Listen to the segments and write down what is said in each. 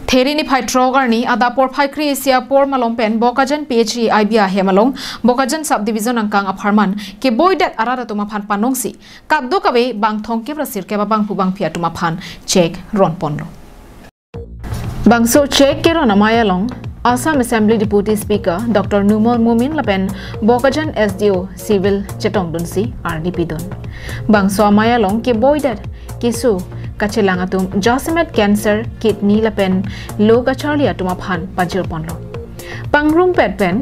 Therini phai trogarni ada por phai kri Asia por malong pen Bokajan PHE IBA hemalong Bokajan sub division angkang apharman ke boidat arara tuma phan panongsi kaddo kabe bangthong ke prasir ke bang pubang phia tuma phan check ron ponlo bangso check ke ron amayalong Assam Assembly Deputy Speaker Dr. Numal Mumin lapen Bokajan SDO Civil Chetong Dunsi RDP don bangso amayalong ke boidat kisu kachelang atum jasimet cancer kidney lapen loga charlia tuma phan pajur ponlo pangrum pet pen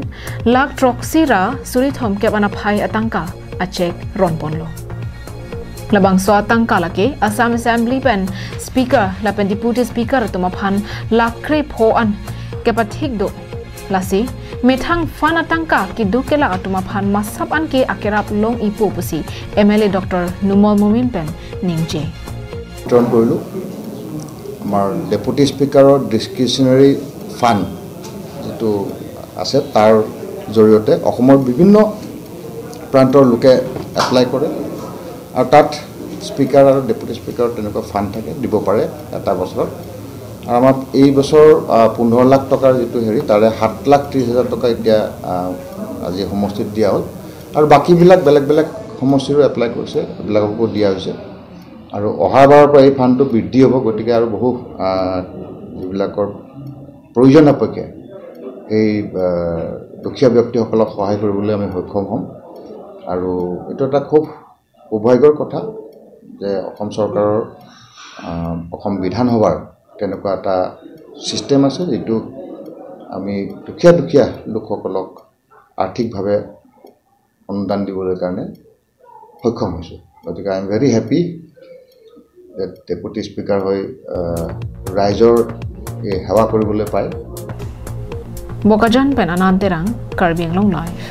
lak troxira surithom ke bana phai atangka achek ron ponlo labang so atangka lake Assam Assembly pen Speaker lapen Deputy Speaker tuma phan lakre phoan ke pathik do lasi methang fan atangka ki dukela atuma phan masap an ke akerap long ipu pusi MLA Dr. Numal Mumin pen ningje বিতৰণ কৰিলোঁ। আমাৰ deputy স্পীকাৰৰ ডিছক্ৰিচনেৰী fund যিটো আছে তাৰ জৰিয়তে অসমৰ বিভিন্ন প্ৰান্তৰ লোকে এপ্লাই কৰে আৰু তাত স্পীকাৰ আৰু ডেপুটি স্পীকাৰৰ তেনেকুৱা ফাণ্ড থাকে, দিব পাৰে এটা বছৰত। আৰু আমাৰ এই বছৰ 15 লাখ টকাৰ যিটো হেৰি, তাৰে 7,30,000 টকা এতিয়া আজি সমষ্টিত দিয়া হ'ল আৰু বাকীবিলাক বেলেগ বেলেগ সমষ্টিৰো এপ্লাই কৰিছে, এইবিলাককো দিয়া হৈছে। আৰু অহাবাৰৰ পৰা এই ফাণ্ডটো বৃদ্ধি হ'ব, গতিকে আৰু বহু যিবিলাকৰ প্ৰয়োজন সাপেক্ষে সেই দুখীয়া ব্যক্তিসকলক সহায় কৰিবলৈ আমি সক্ষম হ'ম। আৰু এইটো এটা খুব সৌভাগ্যৰ কথা যে অসম চৰকাৰৰ অসম বিধানসভাৰ তেনেকুৱা এটা ছিষ্টেম আছে যিটো আমি দুখীয়া দুখীয়া লোকসকলক আৰ্থিকভাৱে অনুদান দিবলৈ কাৰণে সক্ষম হৈছোঁ। গতিকে I am very happy deputy speaker হৈ ৰাইজৰ এই সেৱা কৰিবলৈ পায়। Bokajan pen Ananterang, Karbi Anglong Live.